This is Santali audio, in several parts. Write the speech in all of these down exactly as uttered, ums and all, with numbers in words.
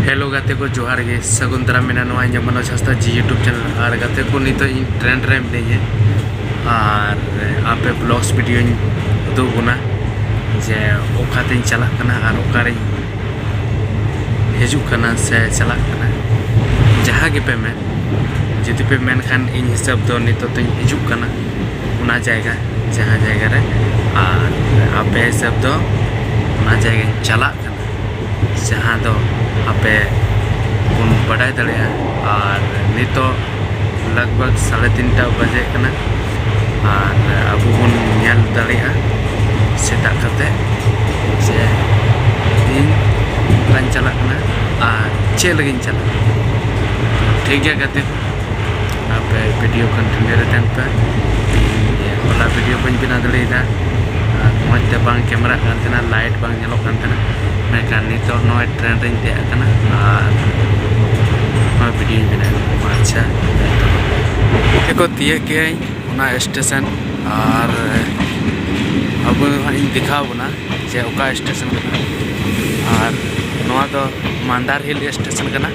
ᱦᱮᱞᱳ ᱜᱟᱛᱮ ᱠᱚ, ᱡᱚᱦᱟᱨ ᱜᱮ, ᱥᱟᱹᱜᱩᱱ ᱫᱟᱨᱟᱢ ᱢᱮᱱᱟᱜᱼᱟ ᱱᱚᱣᱟ ᱤᱧᱟᱹᱜ ᱢᱚᱱᱳᱡᱽ ᱦᱟᱸᱥᱫᱟ ᱡᱤ YouTube ᱪᱮᱱᱮᱞ᱾ ᱟᱨ ᱜᱟᱛᱮ ᱠᱚ, ᱱᱤᱛᱚᱜ ᱤᱧ ᱴᱨᱮᱱ ᱨᱮ ᱢᱤᱱᱟᱹᱧᱟ ᱟᱨ ᱟᱯᱮ ᱵᱞᱚᱜᱥ ᱵᱷᱤᱰᱤᱭᱳᱧ ᱩᱫᱩᱜ ᱵᱚᱱᱟ ᱡᱮ ᱚᱠᱟᱛᱮᱧ ᱪᱟᱞᱟᱜ ᱠᱟᱱᱟ ᱟᱨ ᱚᱠᱟᱨᱮᱧ ᱦᱤᱡᱩᱜ ᱠᱟᱱᱟ ᱥᱮ ᱪᱟᱞᱟᱜ ᱠᱟᱱᱟ᱾ ᱡᱟᱦᱟᱸ ᱜᱮᱯᱮ ᱢᱮᱱ, ᱡᱩᱫᱤ ᱯᱮ ᱢᱮᱱᱠᱷᱟᱱ ᱤᱧ ᱦᱤᱥᱟᱹᱵ ᱫᱚ ᱱᱤᱛᱚᱜ ᱫᱚᱧ ᱦᱤᱡᱩᱜ ᱠᱟᱱᱟ ᱚᱱᱟ ᱡᱟᱭᱜᱟ, ᱡᱟᱦᱟᱸ ᱡᱟᱭᱜᱟ ᱨᱮ, ᱟᱨ ᱟᱯᱮ ᱦᱤᱥᱟᱹᱵ ᱫᱚ ᱚᱱᱟ ᱡᱟᱭᱜᱟᱧ ᱪᱟᱞᱟᱜ ᱠᱟᱱᱟ, ᱡᱟᱦᱟᱸ ᱫᱚ ᱟᱯᱮ ᱵᱚᱱ ᱵᱟᱰᱟᱭ ᱫᱟᱲᱮᱭᱟᱜᱼᱟ᱾ ᱟᱨ ᱱᱤᱛᱚᱜ ᱞᱟᱜᱽ ᱵᱷᱟᱜᱽ ᱥᱟᱲᱮ ᱛᱤᱱᱴᱟ ᱵᱟᱡᱮ ᱠᱟᱱᱟ ᱟᱨ ᱟᱵᱚ ᱵᱚᱱ ᱧᱮᱞ ᱫᱟᱲᱮᱭᱟᱜᱼᱟ ᱥᱮᱛᱟᱜ ᱠᱟᱛᱮ ᱡᱮ ᱤᱧ ᱚᱠᱟᱧ ᱪᱟᱞᱟᱜ ᱠᱟᱱᱟ ᱟᱨ ᱪᱮᱫ ᱞᱟᱹᱜᱤᱫ ᱤᱧ ᱪᱟᱞᱟᱜ ᱠᱟᱱᱟ᱾ ᱴᱷᱤᱠ ᱜᱮᱭᱟ ᱜᱟᱛᱮ, ᱟᱯᱮ ᱵᱷᱤᱰᱤᱭᱳ ᱠᱚᱱᱴᱤᱱᱤᱭᱩ ᱨᱮ ᱛᱟᱦᱮᱱ ᱯᱮ᱾ ᱤᱧ ᱦᱚᱞᱟ ᱵᱷᱤᱰᱤᱭᱳ ᱵᱟᱹᱧ ᱵᱮᱱᱟᱣ ᱫᱟᱲᱮᱭᱟᱫᱟ, ᱟᱨ ᱢᱚᱡᱽ ᱛᱮ ᱵᱟᱝ ᱠᱮᱢᱮᱨᱟᱜ ᱠᱟᱱ ᱛᱟᱦᱮᱱᱟ, ᱞᱟᱭᱤᱴ ᱵᱟᱝ ᱧᱮᱞᱚᱜ ᱠᱟᱱ ᱛᱟᱦᱮᱱᱟ, ᱢᱮᱱᱠᱷᱟᱱ ᱱᱤᱛᱚᱜ ᱱᱚᱜᱼᱚᱭ ᱴᱨᱮᱱ ᱨᱤᱧ ᱫᱮᱡ ᱟᱠᱟᱱᱟ ᱟᱨ ᱱᱚᱣᱟ ᱵᱷᱤᱰᱤᱭᱳᱧ ᱵᱮᱱᱟᱣ ᱮᱫᱟ᱾ ᱟᱪᱪᱷᱟ, ᱫᱮᱠᱷᱚ ᱛᱤᱭᱟᱹᱜ ᱠᱮᱜᱼᱟᱹᱧ ᱚᱱᱟ ᱥᱴᱮᱥᱚᱱ, ᱟᱨ ᱟᱵᱚ ᱦᱟᱸᱜ ᱤᱧ ᱫᱮᱠᱷᱟᱣ ᱵᱚᱱᱟ ᱡᱮ ᱚᱠᱟ ᱥᱴᱮᱥᱚᱱ ᱠᱟᱱᱟ᱾ ᱟᱨ ᱱᱚᱣᱟ ᱫᱚ ᱢᱟᱱᱫᱟᱨ ᱦᱤᱞ ᱥᱴᱮᱥᱚᱱ ᱠᱟᱱᱟ᱾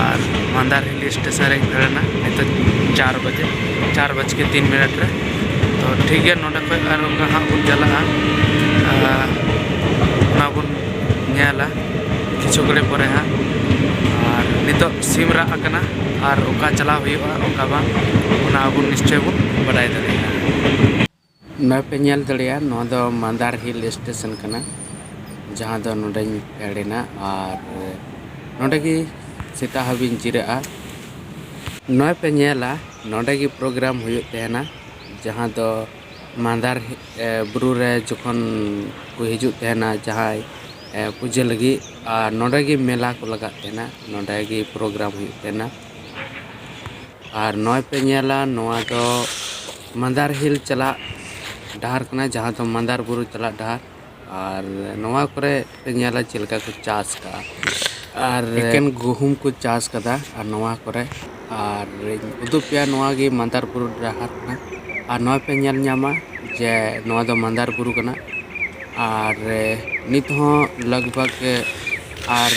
ᱟᱨ ᱢᱟᱱᱫᱟᱨ ᱦᱤᱞ ᱥᱴᱮᱥᱚᱱ ᱨᱮᱧ ᱯᱷᱮᱰ ᱮᱱᱟ ᱱᱤᱛᱚᱜ ᱪᱟᱨ ᱵᱟᱡᱮ, ᱪᱟᱨ ᱵᱟᱡ ᱠᱮ ᱛᱤᱱ ᱢᱤᱱᱤᱴ ᱨᱮ᱾ ᱛᱚ ᱴᱷᱤᱠ ᱜᱮᱭᱟ, ᱱᱚᱸᱰᱮ ᱠᱷᱚᱱ ᱟᱨ ᱚᱱᱠᱟ ᱦᱟᱸᱜ ᱵᱚᱱ ᱪᱟᱞᱟᱜᱼᱟ, ᱟᱨ ᱚᱱᱟ ᱵᱚᱱ ᱧᱮᱞᱟ ᱠᱤᱪᱷᱩ ᱜᱷᱟᱹᱲᱤ ᱯᱚᱨᱮ ᱦᱟᱸᱜ᱾ ᱟᱨ ᱱᱤᱛᱚᱜ ᱥᱤᱢ ᱨᱟᱜ ᱟᱠᱟᱱᱟ, ᱟᱨ ᱚᱠᱟ ᱪᱟᱞᱟᱣ ᱦᱩᱭᱩᱜᱼᱟ ᱚᱠᱟ ᱵᱟᱝ, ᱚᱱᱟ ᱟᱵᱚ ᱱᱤᱥᱪᱚᱭ ᱵᱚᱱ ᱵᱟᱰᱟᱭ ᱫᱟᱲᱮᱭᱟᱜᱼᱟ᱾ ᱱᱚᱜᱼᱚᱭ ᱯᱮ ᱧᱮᱞ ᱫᱟᱲᱮᱭᱟᱜᱼᱟ, ᱱᱚᱣᱟ ᱫᱚ ᱢᱟᱱᱫᱟᱨ ᱦᱤᱞ ᱥᱴᱮᱥᱚᱱ ᱠᱟᱱᱟ, ᱡᱟᱦᱟᱸ ᱫᱚ ᱱᱚᱰᱮᱧ ᱯᱷᱮᱰ ᱮᱱᱟ ᱟᱨ ᱱᱚᱰᱮ ᱜᱮ ᱥᱮᱛᱟᱜ ᱦᱟᱹᱵᱤᱡ ᱤᱧ ᱡᱤᱨᱟᱹᱜᱼᱟ᱾ ᱱᱚᱜᱼᱚᱭ ᱯᱮ ᱧᱮᱞᱟ, ᱱᱚᱰᱮ ᱜᱮ ᱯᱨᱳᱜᱨᱟᱢ ᱦᱩᱭᱩᱜ ᱛᱟᱦᱮᱱᱟ, ᱡᱟᱦᱟᱸ ᱫᱚ ᱢᱟᱱᱫᱟᱨ ᱦᱤ-, ᱮ, ᱵᱩᱨᱩ ᱨᱮ ᱡᱚᱠᱷᱚᱱ ᱠᱚ ᱦᱤᱡᱩᱜ ᱛᱟᱦᱮᱱᱟ ᱡᱟᱦᱟᱸᱭ, ᱮ, ᱯᱩᱡᱟᱹ ᱞᱟᱹᱜᱤᱫ, ᱟᱨ ᱱᱚᱰᱮ ᱜᱮ ᱢᱮᱞᱟ ᱠᱚ ᱞᱟᱜᱟᱜ ᱛᱟᱦᱮᱱᱟ, ᱱᱚᱰᱮ ᱜᱮ ᱯᱨᱳᱜᱨᱟᱢ ᱦᱩᱭᱩᱜ ᱛᱟᱦᱮᱱᱟ᱾ ᱟᱨ ᱱᱚᱜᱼᱚᱭ ᱯᱮ ᱧᱮᱞᱟ, ᱱᱚᱣᱟ ᱫᱚ ᱢᱟᱱᱫᱟᱨ ᱦᱤᱞ ᱪᱟᱞᱟᱜ ᱰᱟᱦᱟᱨ ᱠᱟᱱᱟ, ᱡᱟᱦᱟᱸ ᱫᱚ ᱢᱟᱱᱫᱟᱨ ᱵᱩᱨᱩ ᱪᱟᱞᱟᱜ ᱰᱟᱦᱟᱨ᱾ ᱟᱨ ᱱᱚᱣᱟ ᱠᱚᱨᱮ ᱯᱮ ᱧᱮᱞᱟ ᱪᱮᱫ ᱞᱮᱠᱟ ᱠᱚ ᱪᱟᱥ ᱠᱟᱜᱼᱟ, ᱟᱨ ᱮᱠᱮᱱ ᱜᱩᱦᱩᱢ ᱠᱚ ᱪᱟᱥ ᱠᱟᱫᱟ᱾ ᱟᱨ ᱱᱚᱣᱟ ᱠᱚᱨᱮ, ᱟᱨ ᱤᱧ ᱩᱫᱩᱜ ᱯᱮᱭᱟ, ᱱᱚᱣᱟ ᱜᱮ ᱢᱟᱱᱫᱟᱨ ᱵᱩᱨᱩ ᱰᱟᱦᱟᱨ ᱠᱟᱱᱟ᱾ ᱟᱨ ᱱᱚᱣᱟ ᱯᱮ ᱧᱮᱞ ᱧᱟᱢᱟ ᱡᱮ ᱱᱚᱣᱟ ᱫᱚ ᱢᱟᱱᱫᱟᱨ ᱵᱩᱨᱩ ᱠᱟᱱᱟ᱾ ᱟᱨ ᱱᱤᱛ ᱦᱚᱸ ᱞᱟᱜᱽ ᱵᱷᱟᱜᱽ ᱟᱨ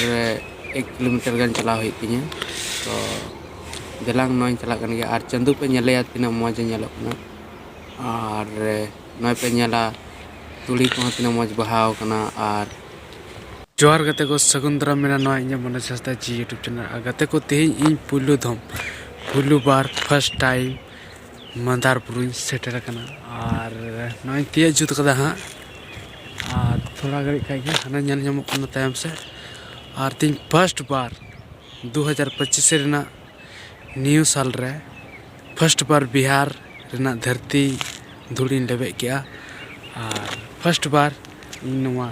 ᱮᱠ ᱠᱤᱞᱳᱢᱤᱴᱟᱨ ᱜᱟᱱ ᱪᱟᱞᱟᱣ ᱦᱩᱭᱩᱜ ᱛᱤᱧᱟᱹ᱾ ᱛᱚ ᱫᱮᱞᱟᱝ, ᱱᱚᱣᱟᱧ ᱪᱟᱞᱟᱜ ᱠᱟᱱ ᱜᱮᱭᱟ᱾ ᱟᱨ ᱪᱟᱸᱫᱚ ᱯᱮ ᱧᱮᱞᱮᱭᱟ ᱛᱤᱱᱟᱹᱜ ᱢᱚᱡᱽ ᱮ ᱧᱮᱞᱚᱜ ᱠᱟᱱᱟ᱾ ᱟᱨ ᱱᱚᱜᱼᱚᱭ ᱯᱮ ᱧᱮᱞᱟ, ᱛᱩᱲᱤ ᱠᱚᱦᱚᱸ ᱛᱤᱱᱟᱹᱜ ᱢᱚᱡᱽ ᱵᱟᱦᱟᱣ ᱠᱟᱱᱟ᱾ ᱟᱨ ᱡᱚᱦᱟᱨ ᱜᱟᱛᱮ ᱠᱚ, ᱥᱟᱹᱜᱩᱱ ᱫᱟᱨᱟᱢ ᱢᱮᱱᱟ ᱱᱚᱣᱟ ᱤᱧᱟᱹᱜ ᱢᱚᱱᱮ ᱥᱟᱥᱛᱟ ᱡᱤ YouTube ᱪᱮᱱᱮᱞ᱾ ᱟᱨ ᱜᱟᱛᱮ ᱠᱚ, ᱛᱮᱦᱮᱧ ᱤᱧ ᱯᱩᱭᱞᱩ ᱫᱷᱚᱢ, ᱯᱩᱭᱞᱩ ᱵᱟᱨ, ᱯᱷᱟᱥᱴ ᱴᱟᱭᱤᱢ ᱢᱟᱱᱫᱟᱨ ᱵᱩᱨᱩᱧ ᱥᱮᱴᱮᱨ ᱟᱠᱟᱱᱟ᱾ ᱟᱨ ᱱᱚᱜᱼᱚᱭ ᱛᱤᱭᱟᱹᱜ ᱡᱩᱛ ᱠᱟᱫᱟ ᱦᱟᱸᱜ, ᱟᱨ ᱛᱷᱚᱲᱟ ᱜᱷᱟᱹᱲᱤᱡ ᱠᱷᱟᱡ ᱜᱮ ᱦᱟᱱᱟ ᱧᱮᱞ ᱧᱟᱢᱚᱜ ᱠᱟᱱᱟ ᱛᱟᱭᱚᱢ ᱥᱮᱫ᱾ ᱟᱨ ᱛᱤᱧ ᱯᱷᱟᱥᱴ ᱵᱟᱨ ᱫᱩ ᱦᱟᱡᱟᱨ ᱯᱚᱸᱪᱤᱥ ᱨᱮᱱᱟᱜ ᱱᱤᱭᱩ ᱥᱟᱞ ᱨᱮ ᱯᱷᱟᱥᱴ ᱵᱟᱨ ᱵᱤᱦᱟᱨ ᱨᱮᱱᱟᱜ ᱫᱷᱟᱹᱨᱛᱤ ᱫᱷᱩᱲᱤᱧ ᱞᱮᱵᱮᱫ ᱠᱮᱜᱼᱟ᱾ ᱟᱨ ᱯᱷᱟᱥᱴ ᱵᱟᱨ ᱤᱧ ᱱᱚᱣᱟ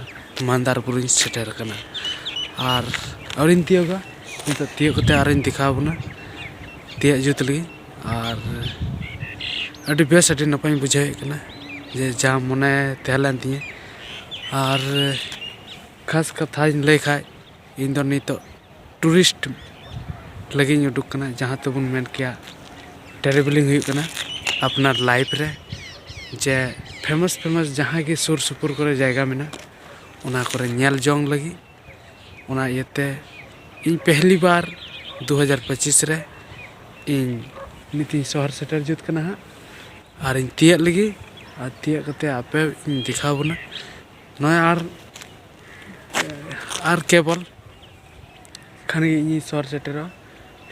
ᱢᱟᱱᱫᱟᱨ ᱵᱩᱨᱩᱧ ᱥᱮᱴᱮᱨ ᱟᱠᱟᱱᱟ᱾ ᱟᱨ ᱟᱹᱣᱨᱤᱧ ᱛᱤᱭᱳᱜᱟ, ᱱᱤᱛᱚᱜ ᱛᱤᱭᱳᱜ ᱠᱟᱛᱮ ᱟᱨᱤᱧ ᱫᱮᱠᱷᱟᱣ ᱟᱵᱚᱱᱟ ᱛᱤᱭᱳᱜ ᱡᱩᱛ ᱞᱟᱹᱜᱤᱫ᱾ ᱟᱨ ᱟᱹᱰᱤ ᱵᱮᱥ, ᱟᱹᱰᱤ ᱱᱟᱯᱟᱭᱤᱧ ᱵᱩᱡᱷᱟᱹᱣᱮᱫ ᱠᱟᱱᱟ ᱡᱮ ᱡᱟ ᱢᱚᱱᱮ ᱛᱟᱦᱮᱸ ᱞᱮᱱ ᱛᱤᱧᱟᱹ᱾ ᱟᱨ ᱠᱷᱟᱥ ᱠᱟᱛᱷᱟᱧ ᱞᱟᱹᱭ ᱠᱷᱟᱡ, ᱤᱧ ᱫᱚ ᱱᱤᱛᱚᱜ ᱴᱩᱨᱤᱥᱴ ᱞᱟᱹᱜᱤᱫ ᱤᱧ ᱩᱰᱩᱠ ᱠᱟᱱᱟ, ᱡᱟᱦᱟᱸ ᱛᱮᱵᱚᱱ ᱢᱮᱱ ᱠᱮᱭᱟ ᱴᱨᱟᱵᱷᱮᱞᱤᱝ ᱦᱩᱭᱩᱜ ᱠᱟᱱᱟ ᱟᱯᱱᱟᱨ ᱞᱟᱭᱤᱯᱷ ᱨᱮ᱾ ᱡᱮ ᱯᱷᱮᱢᱟᱥ ᱯᱷᱮᱢᱟᱥ ᱡᱟᱦᱟᱸ ᱜᱮ ᱥᱩᱨ ᱥᱩᱯᱩᱨ ᱠᱚᱨᱮ ᱡᱟᱭᱜᱟ ᱢᱮᱱᱟᱜ, ᱚᱱᱟ ᱠᱚᱨᱮ ᱧᱮᱞ ᱡᱚᱝ ᱞᱟᱹᱜᱤᱫ᱾ ᱚᱱᱟ ᱤᱭᱟᱹᱛᱮ ᱤᱧ ᱯᱮᱦᱞᱤ ᱵᱟᱨ ᱫᱩ ᱦᱟᱡᱟᱨ ᱯᱚᱸᱪᱤᱥ ᱨᱮ ᱤᱧ ᱱᱤᱛᱤᱧ ᱥᱚᱦᱚᱨ ᱥᱮᱴᱮᱨ ᱡᱩᱛ ᱠᱟᱱᱟ ᱦᱟᱸᱜ᱾ ᱟᱨ ᱤᱧ ᱛᱤᱭᱟᱹᱜ ᱞᱟᱹᱜᱤᱫ, ᱟᱨ ᱛᱤᱭᱟᱹᱜ ᱠᱟᱛᱮ ᱟᱯᱮ ᱤᱧ ᱫᱮᱠᱷᱟᱣ ᱵᱚᱱᱟ᱾ ᱱᱚᱜᱼᱚᱭ ᱟᱨ, ᱟᱨ ᱠᱮᱵᱚᱞ ᱠᱷᱟᱱ ᱜᱮ ᱤᱧᱤᱧ ᱥᱚᱦᱚᱨ ᱥᱮᱴᱮᱨᱚᱜᱼᱟ᱾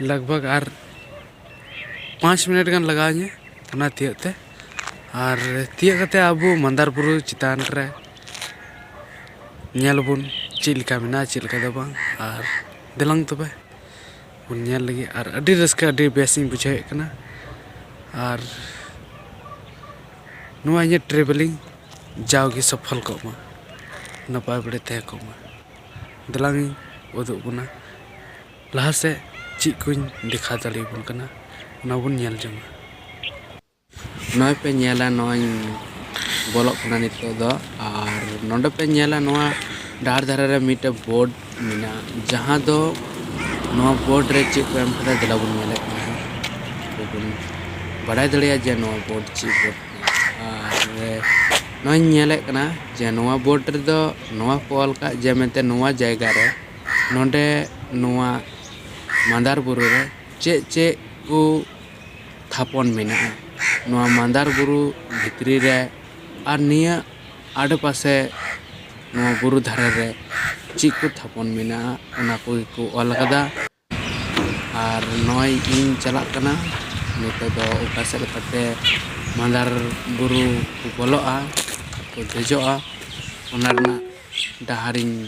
ᱞᱟᱜᱽ ᱵᱷᱟᱜᱽ ᱟᱨ ᱯᱟᱸᱪ ᱢᱤᱱᱤᱴ ᱜᱟᱱ ᱞᱟᱜᱟᱣ ᱤᱧᱟᱹ ᱚᱱᱟ ᱛᱤᱭᱟᱹᱜ ᱛᱮ᱾ ᱟᱨ ᱛᱤᱭᱟᱹᱜ ᱠᱟᱛᱮ ᱟᱵᱚ ᱢᱟᱱᱫᱟᱨ ᱵᱩᱨᱩ ᱪᱮᱛᱟᱱ ᱨᱮ ᱧᱮᱞ ᱟᱵᱚᱱ ᱪᱮᱫ ᱞᱮᱠᱟ ᱢᱮᱱᱟᱜᱼᱟ, ᱪᱮᱫ ᱞᱮᱠᱟ ᱫᱚ ᱵᱟᱝ᱾ ᱟᱨ ᱫᱮᱞᱟᱝ ᱛᱚᱵᱮ ᱵᱚᱱ ᱧᱮᱞ ᱞᱟᱹᱜᱤᱫ᱾ ᱟᱨ ᱟᱹᱰᱤ ᱨᱟᱹᱥᱠᱟᱹ, ᱟᱹᱰᱤ ᱵᱮᱥ ᱤᱧ ᱵᱩᱡᱷᱟᱹᱣᱮᱫ ᱠᱟᱱᱟ᱾ ᱟᱨ ᱱᱚᱣᱟ ᱤᱧᱟᱹᱜ ᱴᱨᱟᱵᱷᱮᱞᱤᱝ ᱡᱟᱣᱜᱮ ᱥᱚᱯᱷᱚᱞ ᱠᱚᱜ ᱢᱟ, ᱱᱟᱯᱟᱭ ᱵᱟᱲᱮ ᱛᱟᱦᱮᱸ ᱠᱚᱜ ᱢᱟ᱾ ᱫᱮᱞᱟᱝ ᱤᱧ ᱩᱫᱩᱜ ᱵᱚᱱᱟ ᱞᱟᱦᱟ ᱥᱮᱫ ᱪᱮᱫ ᱠᱚᱧ ᱫᱮᱠᱷᱟᱣ ᱫᱟᱲᱮᱭᱟᱵᱚᱱ ᱠᱟᱱᱟ, ᱚᱱᱟ ᱵᱚᱱ ᱧᱮᱞ ᱡᱚᱝᱟ᱾ ᱱᱚᱜᱼᱚᱭ ᱯᱮ ᱧᱮᱞᱟ, ᱱᱚᱜᱼᱚᱭ ᱵᱚᱞᱚᱜ ᱠᱟᱱᱟ ᱱᱤᱛᱚᱜ ᱫᱚ᱾ ᱟᱨ ᱱᱚᱰᱮ ᱯᱮ ᱧᱮᱞᱟ, ᱱᱚᱣᱟ ᱰᱟᱦᱟᱨ ᱫᱷᱟᱨᱮ ᱨᱮ ᱢᱤᱫᱴᱮᱡ ᱵᱳᱨᱰ ᱢᱮᱱᱟᱜᱼᱟ, ᱡᱟᱦᱟᱸ ᱫᱚ ᱱᱚᱣᱟ ᱵᱳᱨᱰ ᱨᱮ ᱪᱮᱫ ᱠᱚ ᱮᱢ ᱠᱟᱫᱟ, ᱫᱮᱞᱟ ᱵᱚᱱ ᱧᱮᱞᱮᱫ ᱠᱟᱱᱟ ᱦᱟᱸᱜ᱾ ᱟᱵᱚ ᱵᱚᱱ ᱵᱟᱲᱟᱭ ᱫᱟᱲᱮᱭᱟᱜᱼᱟ ᱡᱮ ᱱᱚᱣᱟ ᱵᱳᱨᱰ ᱪᱮᱫ ᱵᱳᱨᱰ ᱠᱟᱱᱟ᱾ ᱟᱨ ᱱᱚᱣᱟᱧ ᱧᱮᱞᱮᱫ ᱠᱟᱱᱟ ᱡᱮ ᱱᱚᱣᱟ ᱵᱳᱨᱰ ᱨᱮᱫᱚ ᱱᱚᱣᱟ ᱠᱚ ᱚᱞ ᱠᱟᱜ ᱡᱮ ᱢᱮᱱᱛᱮ ᱱᱚᱣᱟ ᱡᱟᱭᱜᱟ ᱨᱮ ᱱᱚᱰᱮ ᱱᱚᱣᱟ ᱢᱟᱱᱫᱟᱨ ᱵᱩᱨᱩ ᱨᱮ ᱪᱮᱫ ᱪᱮᱫ ᱠᱚ ᱛᱷᱟᱯᱚᱱ ᱢᱮᱱᱟᱜᱼᱟ, ᱱᱚᱣᱟ ᱢᱟᱱᱫᱟᱨ ᱵᱩᱨᱩ ᱵᱷᱤᱛᱨᱤ ᱨᱮ ᱟᱨ ᱱᱤᱭᱟᱹ ᱟᱰᱮᱯᱟᱥᱮ ᱱᱚᱣᱟ ᱵᱩᱨᱩ ᱫᱷᱟᱨᱮ ᱨᱮ ᱪᱮᱫ ᱠᱚ ᱛᱷᱟᱯᱚᱱ ᱢᱮᱱᱟᱜᱼᱟ, ᱚᱱᱟ ᱠᱚᱜᱮ ᱠᱚ ᱚᱞ ᱟᱠᱟᱫᱟ᱾ ᱟᱨ ᱱᱚᱜᱼᱚᱭ ᱤᱧ ᱪᱟᱞᱟᱜ ᱠᱟᱱᱟ, ᱱᱤᱛᱚᱜ ᱫᱚ ᱚᱠᱟ ᱥᱮᱫ ᱞᱮᱠᱟᱛᱮ ᱢᱟᱱᱫᱟᱨ ᱵᱩᱨᱩ ᱠᱚ ᱵᱚᱞᱚᱜᱼᱟ, ᱠᱚ ᱫᱮᱡᱚᱜᱼᱟ, ᱚᱱᱟ ᱨᱮᱱᱟᱜ ᱰᱟᱦᱟᱨᱤᱧ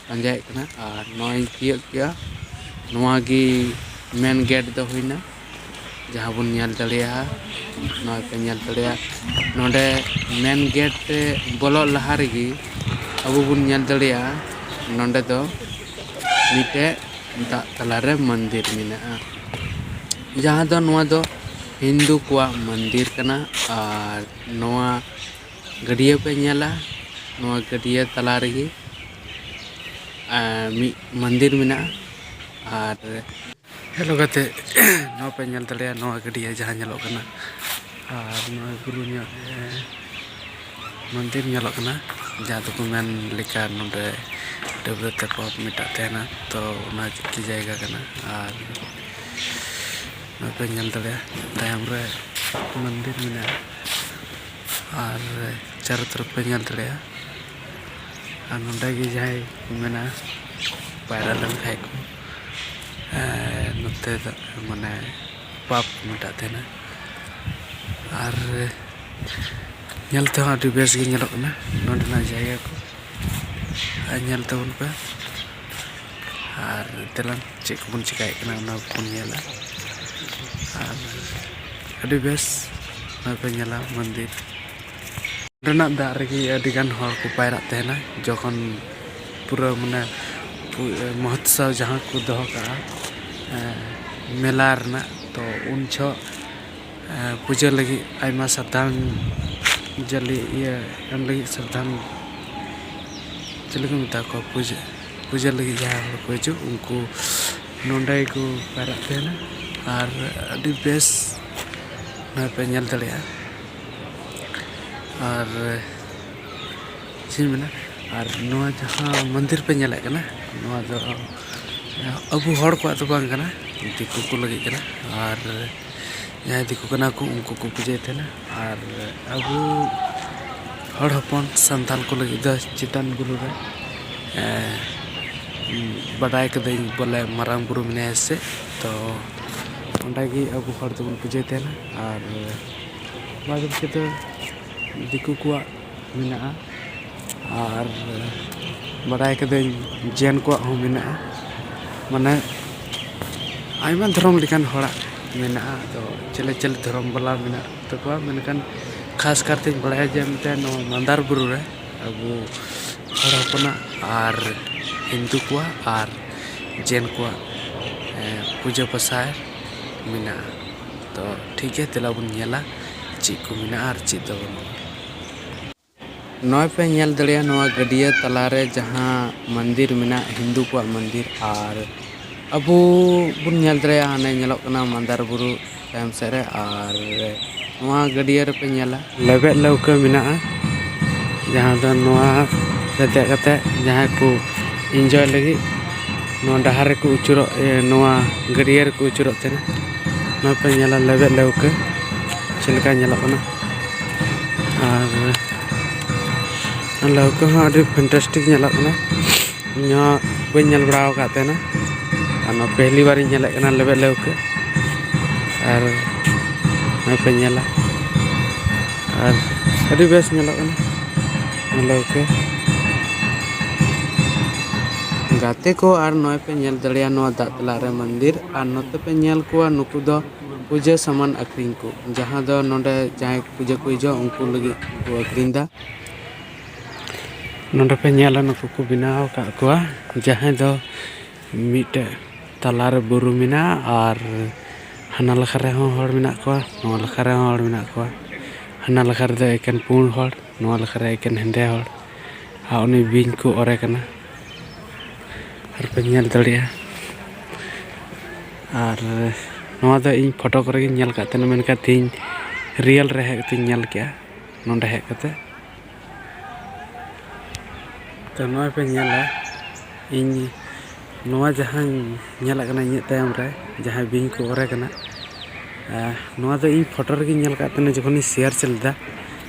ᱯᱟᱸᱡᱟᱭᱮᱫ ᱠᱟᱱᱟ᱾ ᱟᱨ ᱱᱚᱜᱼᱚᱭ ᱤᱧ ᱛᱤᱭᱳᱜ ᱠᱮᱜᱼᱟ, ᱱᱚᱣᱟ ᱜᱮ ᱢᱮᱱ ᱜᱮᱴ ᱫᱚ ᱦᱩᱭᱱᱟ, ᱡᱟᱦᱟᱸ ᱵᱚᱱ ᱧᱮᱞ ᱫᱟᱲᱮᱭᱟᱜᱼᱟ᱾ ᱱᱚᱜᱼᱚᱭ ᱯᱮ ᱧᱮᱞ ᱫᱟᱲᱮᱭᱟᱜᱼᱟ, ᱱᱚᱰᱮ ᱢᱮᱱ ᱜᱮᱴ ᱨᱮ ᱵᱚᱞᱚᱜ ᱞᱟᱦᱟ ᱨᱮᱜᱮ ᱟᱵᱚ ᱵᱚᱱ ᱧᱮᱞ ᱫᱟᱲᱮᱭᱟᱜᱼᱟ, ᱱᱚᱰᱮ ᱫᱚ ᱢᱤᱫᱴᱮᱡ ᱫᱟᱜ ᱛᱟᱞᱟᱨᱮ ᱢᱚᱱᱫᱤᱨ ᱢᱮᱱᱟᱜᱼᱟ, ᱡᱟᱦᱟᱸ ᱫᱚ ᱱᱚᱣᱟ ᱫᱚ ᱦᱤᱱᱫᱩ ᱠᱚᱣᱟᱜ ᱢᱚᱱᱫᱤᱨ ᱠᱟᱱᱟ᱾ ᱟᱨ ᱱᱚᱣᱟ ᱜᱟᱹᱰᱭᱟᱹ ᱯᱮ ᱧᱮᱞᱟ, ᱱᱚᱣᱟ ᱜᱟᱹᱰᱭᱟᱹ ᱛᱟᱞᱟ ᱨᱮᱜᱮ ᱟᱨ ᱢᱤᱫ ᱢᱚᱱᱫᱤᱨ ᱢᱮᱱᱟᱜᱼᱟ᱾ ᱟᱨ ᱦᱮᱞᱳ ᱜᱟᱛᱮ, ᱱᱚᱣᱟ ᱯᱮ ᱧᱮᱞ ᱫᱟᱲᱮᱭᱟᱜᱼᱟ, ᱱᱚᱣᱟ ᱜᱟᱹᱰᱭᱟᱹ ᱡᱟᱦᱟᱸ ᱧᱮᱞᱚᱜ ᱠᱟᱱᱟ, ᱟᱨ ᱱᱚᱣᱟ ᱵᱩᱨᱩ ᱧᱚᱜ ᱨᱮ ᱢᱚᱱᱫᱤᱨ ᱧᱮᱞᱚᱜ ᱠᱟᱱᱟ, ᱡᱟᱦᱟᱸ ᱫᱚᱠᱚ ᱢᱮᱱ ᱞᱮᱠᱟ ᱱᱚᱰᱮ ᱰᱟᱹᱵᱽᱨᱟᱹ ᱛᱮ ᱯᱟᱯ ᱢᱮᱴᱟᱜ ᱛᱟᱦᱮᱱᱟ, ᱛᱚ ᱚᱱᱟ ᱪᱤᱠᱤ ᱡᱟᱭᱜᱟ ᱠᱟᱱᱟ᱾ ᱟᱨ ᱱᱚᱣᱟ ᱯᱮ ᱧᱮᱞ ᱫᱟᱲᱮᱭᱟᱜᱼᱟ, ᱛᱟᱭᱚᱢ ᱨᱮ ᱢᱚᱱᱫᱤᱨ ᱢᱮᱱᱟᱜᱼᱟ᱾ ᱟᱨ ᱪᱟᱨᱚ ᱛᱚᱨᱚᱯ ᱯᱮ ᱧᱮᱞ ᱫᱟᱲᱮᱭᱟᱜᱼᱟ᱾ ᱟᱨ ᱱᱚᱰᱮ ᱜᱮ ᱡᱟᱦᱟᱸᱭ ᱠᱚ ᱢᱮᱱᱟ, ᱯᱟᱭᱨᱟ ᱞᱮᱱᱠᱷᱟᱡ ᱠᱚ, ᱮᱸ, ᱱᱚᱛᱮ ᱫᱚ ᱢᱟᱱᱮ ᱯᱟᱯ ᱢᱮᱴᱟᱜ ᱛᱟᱦᱮᱱᱟ᱾ ᱟᱨ ᱧᱮᱞ ᱛᱮᱦᱚᱸ ᱟᱹᱰᱤ ᱵᱮᱥ ᱜᱮ ᱧᱮᱞᱚᱜ ᱠᱟᱱᱟ ᱱᱚᱰᱮᱱᱟᱜ ᱡᱟᱭᱜᱟ ᱠᱚ᱾ ᱟᱨ ᱧᱮᱞ ᱛᱟᱵᱚᱱ ᱯᱮ᱾ ᱟᱨ ᱫᱮᱞᱟᱝ ᱪᱮᱫ ᱠᱚᱵᱚᱱ ᱪᱮᱠᱟᱭᱮᱫ ᱠᱟᱱᱟ, ᱚᱱᱟ ᱠᱚᱵᱚᱱ ᱧᱮᱞᱟ᱾ ᱟᱨ ᱟᱹᱰᱤ ᱵᱮᱥ ᱱᱚᱜᱼᱚᱭ ᱯᱮ ᱧᱮᱞᱟ ᱢᱚᱱᱫᱤᱨ᱾ ᱚᱸᱰᱮᱱᱟᱜ ᱫᱟᱜ ᱨᱮᱜᱮ ᱟᱹᱰᱤᱜᱟᱱ ᱦᱚᱲ ᱠᱚ ᱯᱟᱭᱨᱟᱜ ᱛᱟᱦᱮᱱᱟ, ᱡᱚᱠᱷᱚᱱ ᱯᱩᱨᱟᱹ ᱢᱟᱱᱮ ᱯᱩ-, ᱢᱚᱦᱚᱛᱥᱚᱵᱽ ᱡᱟᱦᱟᱸ ᱠᱚ ᱫᱚᱦᱚ ᱠᱟᱜᱼᱟ, ᱮᱸ, ᱢᱮᱞᱟ ᱨᱮᱱᱟᱜ, ᱛᱚ ᱩᱱ ᱡᱚᱦᱚᱜ, ᱮᱸ, ᱯᱩᱡᱟᱹ ᱞᱟᱹᱜᱤᱫ ᱟᱭᱢᱟ ᱥᱨᱟᱫᱷᱟᱧᱡᱚᱞᱤ ᱤᱭᱟᱹ ᱮᱢ ᱞᱟᱹᱜᱤᱫ ᱥᱨᱟᱫᱷᱟᱧ-, ᱪᱤᱞᱤ ᱠᱚ ᱢᱮᱛᱟ ᱠᱚᱣᱟ, ᱯᱩᱡᱟᱹ, ᱯᱩᱡᱟᱹ ᱞᱟᱹᱜᱤᱫ ᱡᱟᱦᱟᱸᱭ ᱦᱚᱲ ᱠᱚ ᱦᱤᱡᱩᱜ, ᱩᱱᱠᱩ ᱱᱚᱸᱰᱮ ᱜᱮᱠᱚ ᱯᱟᱭᱨᱟᱜ ᱛᱟᱦᱮᱱᱟ᱾ ᱟᱨ ᱟᱹᱰᱤ ᱵᱮᱥ ᱱᱚᱜᱼᱚᱭ ᱯᱮ ᱧᱮᱞ ᱫᱟᱲᱮᱭᱟᱜᱼᱟ᱾ ᱟᱨ ᱪᱮᱫ ᱤᱧ ᱢᱮᱱᱟ, ᱟᱨ ᱱᱚᱣᱟ ᱡᱟᱦᱟᱸ ᱢᱚᱱᱫᱤᱨ ᱯᱮ ᱧᱮᱞᱮᱫ ᱠᱟᱱᱟ, ᱱᱚᱣᱟ ᱫᱚ ᱟᱵᱚ ᱦᱚᱲ ᱠᱚᱣᱟᱜ ᱫᱚ ᱵᱟᱝ ᱠᱟᱱᱟ, ᱫᱤᱠᱩ ᱠᱚ ᱞᱟᱹᱜᱤᱫ ᱠᱟᱱᱟ᱾ ᱟᱨ ᱡᱟᱦᱟᱸᱭ ᱫᱤᱠᱩ ᱠᱟᱱᱟ ᱠᱚ, ᱩᱱᱠᱩ ᱠᱚ ᱯᱩᱡᱟᱹᱭ ᱛᱟᱦᱮᱱᱟ᱾ ᱟᱨ ᱟᱵᱚ ᱦᱚᱲ ᱦᱚᱯᱚᱱ ᱥᱟᱱᱛᱟᱲ ᱠᱚ ᱞᱟᱹᱜᱤᱫ ᱫᱚ ᱪᱮᱛᱟᱱ ᱵᱩᱨᱩ ᱨᱮ, ᱮᱸ, ᱵᱟᱰᱟᱭ ᱠᱟᱹᱫᱟᱹᱧ ᱵᱚᱞᱮ ᱢᱟᱨᱟᱝ ᱵᱩᱨᱩ ᱢᱮᱱᱟᱭᱟ ᱥᱮ, ᱛᱚ ᱚᱸᱰᱮ ᱜᱮ ᱟᱵᱚ ᱦᱚᱲ ᱫᱚᱵᱚᱱ ᱯᱩᱡᱟᱹᱭ ᱛᱟᱦᱮᱱᱟ᱾ ᱟᱨ ᱵᱟᱫ ᱵᱟᱹᱠᱤ ᱫᱚ ᱫᱤᱠᱩ ᱠᱚᱣᱟᱜ ᱢᱮᱱᱟᱜᱼᱟ᱾ ᱟᱨ ᱵᱟᱰᱟᱭ ᱠᱟᱹᱫᱟᱹᱧ ᱡᱮᱱ ᱠᱚᱣᱟᱜ ᱦᱚᱸ ᱢᱮᱱᱟᱜᱼᱟ, ᱢᱟᱱᱮ ᱟᱭᱢᱟ ᱫᱷᱚᱨᱚᱢ ᱞᱮᱠᱟᱱ ᱦᱚᱲᱟᱜ ᱢᱮᱱᱟᱜᱼᱟ᱾ ᱟᱫᱚ ᱪᱤᱞᱤ ᱪᱤᱞᱤ ᱫᱷᱚᱨᱚᱢ ᱵᱟᱞᱟ ᱢᱮᱱᱟᱜ ᱛᱟᱠᱚᱣᱟ, ᱢᱮᱱᱠᱷᱟᱱ ᱠᱷᱟᱥ ᱠᱟᱨᱛᱮᱧ ᱵᱟᱲᱟᱭᱟ ᱡᱮ ᱢᱤᱫᱴᱮᱱ ᱱᱚᱣᱟ ᱢᱟᱱᱫᱟᱨ ᱵᱩᱨᱩ ᱨᱮ ᱟᱵᱚ ᱦᱚᱲ ᱦᱚᱯᱚᱱᱟᱜ ᱟᱨ ᱦᱤᱱᱫᱩ ᱠᱚᱣᱟᱜ ᱟᱨ ᱡᱮᱱ ᱠᱚᱣᱟᱜ, ᱮᱸ, ᱯᱩᱡᱟᱹ ᱯᱟᱥᱟ ᱢᱮᱱᱟᱜᱼᱟ᱾ ᱛᱚ ᱴᱷᱤᱠ ᱜᱮᱭᱟ, ᱫᱮᱞᱟ ᱵᱚᱱ ᱧᱮᱞᱟ ᱪᱮᱫ ᱠᱚ ᱢᱮᱱᱟᱜᱼᱟ ᱟᱨ ᱪᱮᱫ ᱫᱚ ᱵᱟᱹᱱᱩᱜᱼᱟ᱾ ᱱᱚᱜᱼᱚᱭ ᱯᱮ ᱧᱮᱞ ᱫᱟᱲᱮᱭᱟᱜᱼᱟ, ᱱᱚᱣᱟ ᱜᱟᱹᱰᱭᱟᱹ ᱛᱟᱞᱟᱨᱮ ᱡᱟᱦᱟᱸ ᱢᱚᱱᱫᱤᱨ ᱢᱮᱱᱟᱜ, ᱦᱤᱱᱫᱩ ᱠᱚᱣᱟᱜ ᱢᱚᱱᱫᱤᱨ, ᱟᱨ ᱟᱵᱚ ᱵᱚᱱ ᱧᱮᱞ ᱫᱟᱲᱮᱭᱟᱜᱼᱟ, ᱦᱟᱱᱮ ᱧᱮᱞᱚᱜ ᱠᱟᱱᱟ ᱢᱟᱱᱫᱟᱨ ᱵᱩᱨᱩ ᱛᱟᱭᱚᱢ ᱥᱮᱫ ᱨᱮ᱾ ᱟᱨ ᱱᱚᱣᱟ ᱜᱟᱹᱰᱭᱟᱹ ᱨᱮᱯᱮ ᱧᱮᱞᱟ, ᱞᱮᱵᱮᱫ ᱞᱟᱹᱣᱠᱟᱹ ᱢᱮᱱᱟᱜᱼᱟ, ᱡᱟᱦᱟᱸ ᱫᱚ ᱱᱚᱣᱟ ᱨᱮ ᱫᱮᱡ ᱠᱟᱛᱮ ᱡᱟᱦᱟᱸᱭ ᱠᱚ enjoy ᱞᱟᱹᱜᱤᱫ ᱱᱚᱣᱟ ᱰᱟᱦᱟᱨ ᱨᱮᱠᱚ ᱟᱹᱪᱩᱨᱚᱜ, ᱮ, ᱱᱚᱣᱟ ᱜᱟᱹᱰᱭᱟᱹ ᱨᱮᱠᱚ ᱟᱹᱪᱩᱨᱚᱜ ᱛᱟᱦᱮᱱᱟ᱾ ᱱᱚᱣᱟ ᱯᱮ ᱧᱮᱞᱟ ᱞᱮᱵᱮᱫ ᱞᱟᱹᱣᱠᱟᱹ ᱪᱮᱫ ᱞᱮᱠᱟ ᱧᱮᱞᱚᱜ ᱠᱟᱱᱟ᱾ ᱟᱨ ᱞᱟᱹᱣᱠᱟᱹ ᱦᱚᱸ ᱟᱹᱰᱤ fantastic ᱧᱮᱞᱚᱜ ᱠᱟᱱᱟ᱾ ᱤᱧ ᱦᱚᱸ ᱵᱟᱹᱧ ᱧᱮᱞ ᱵᱟᱲᱟ ᱟᱠᱟᱫ ᱛᱟᱦᱮᱱᱟ᱾ ᱟᱨ ᱱᱚᱣᱟ ᱯᱮᱦᱞᱤ ᱵᱟᱨᱤᱧ ᱧᱮᱞᱮᱫ ᱠᱟᱱᱟ ᱞᱮᱵᱮᱫ ᱞᱟᱹᱣᱠᱟᱹ᱾ ᱟᱨ ᱱᱚᱜᱼᱚᱭ ᱯᱮ ᱧᱮᱞᱟ, ᱟᱨ ᱟᱹᱰᱤ ᱵᱮᱥ ᱧᱮᱞᱚᱜ ᱠᱟᱱᱟ ᱱᱚᱣᱟ ᱞᱟᱹᱣᱠᱟᱹ᱾ ᱜᱟᱛᱮ ᱠᱚ, ᱟᱨ ᱱᱚᱜᱼᱚᱭ ᱯᱮ ᱧᱮᱞ ᱫᱟᱲᱮᱭᱟᱜᱼᱟ ᱱᱚᱣᱟ ᱫᱟᱜ ᱛᱟᱞᱟ ᱨᱮ ᱢᱚᱱᱫᱤᱨ, ᱟᱨ ᱱᱚᱛᱮ ᱯᱮ ᱧᱮᱞ ᱠᱚᱣᱟ, ᱱᱩᱠᱩ ᱫᱚ ᱯᱩᱡᱟᱹ ᱥᱟᱢᱟᱱ ᱟᱹᱠᱷᱨᱤᱧ ᱠᱚ, ᱡᱟᱦᱟᱸ ᱫᱚ ᱱᱚᱰᱮ ᱡᱟᱦᱟᱸᱭ ᱯᱩᱡᱟᱹ ᱠᱚ ᱦᱤᱡᱩᱜᱼᱟ, ᱩᱱᱠᱩ ᱞᱟᱹᱜᱤᱫ ᱠᱚ ᱟᱹᱠᱷᱨᱤᱧ ᱮᱫᱟ᱾ ᱱᱚᱰᱮ ᱯᱮ ᱧᱮᱞᱟ, ᱱᱩᱠᱩ ᱠᱚ ᱵᱮᱱᱟᱣ ᱟᱠᱟᱫ ᱠᱚᱣᱟ, ᱡᱟᱦᱟᱸᱭ ᱫᱚ ᱢᱤᱫᱴᱮᱡ ᱛᱟᱞᱟᱨᱮ ᱵᱩᱨᱩ ᱢᱮᱱᱟᱜᱼᱟ, ᱟᱨ ᱦᱟᱱᱟ ᱞᱮᱠᱷᱟ ᱨᱮᱦᱚᱸ ᱦᱚᱲ ᱢᱮᱱᱟᱜ ᱠᱚᱣᱟ, ᱱᱚᱣᱟ ᱞᱮᱠᱷᱟ ᱨᱮᱦᱚᱸ ᱦᱚᱲ ᱢᱮᱱᱟᱜ ᱠᱚᱣᱟ᱾ ᱦᱟᱱᱟ ᱞᱮᱠᱷᱟ ᱨᱮᱫᱚ ᱮᱠᱮᱱ ᱯᱩᱸᱰ ᱦᱚᱲ, ᱱᱚᱣᱟ ᱞᱮᱠᱷᱟ ᱨᱮ ᱮᱠᱮᱱ ᱦᱮᱸᱫᱮ ᱦᱚᱲ᱾ ᱟᱨ ᱩᱱᱤ ᱵᱤᱧ ᱠᱚ ᱚᱨᱮ ᱠᱟᱱᱟ, ᱟᱨ ᱯᱮ ᱧᱮᱞ ᱫᱟᱲᱮᱭᱟᱜᱼᱟ᱾ ᱟᱨ ᱱᱚᱣᱟ ᱫᱚ ᱤᱧ ᱯᱷᱳᱴᱳ ᱠᱚᱨᱮ ᱜᱤᱧ ᱧᱮᱞ ᱟᱠᱟᱫ ᱛᱟᱦᱮᱱᱟ, ᱢᱮᱱᱠᱷᱟᱱ ᱛᱮᱦᱮᱧ real ᱨᱮ ᱦᱮᱡ ᱠᱟᱛᱮᱧ ᱧᱮᱞ ᱠᱮᱜᱼᱟ, ᱱᱚᱰᱮ ᱦᱮᱡ ᱠᱟᱛᱮ᱾ ᱛᱚ ᱱᱚᱜᱼᱚᱭ ᱯᱮ ᱧᱮᱞᱟ, ᱤᱧ ᱱᱚᱣᱟ ᱡᱟᱦᱟᱸᱧ ᱧᱮᱞᱮᱫ ᱠᱟᱱᱟ ᱤᱧᱟᱹᱜ ᱛᱟᱭᱚᱢ ᱨᱮ, ᱡᱟᱦᱟᱸᱭ ᱵᱤᱧ ᱠᱚ ᱚᱨᱮ ᱠᱟᱱᱟ, ᱟᱦ, ᱱᱚᱣᱟ ᱫᱚ ᱤᱧ ᱯᱷᱳᱴᱳ ᱨᱮᱜᱮᱧ ᱧᱮᱞ ᱟᱠᱟᱫ ᱛᱟᱦᱮᱱᱟ ᱡᱚᱠᱷᱚᱱᱤᱧ ᱥᱮᱭᱟᱨ ᱞᱮᱫᱟ,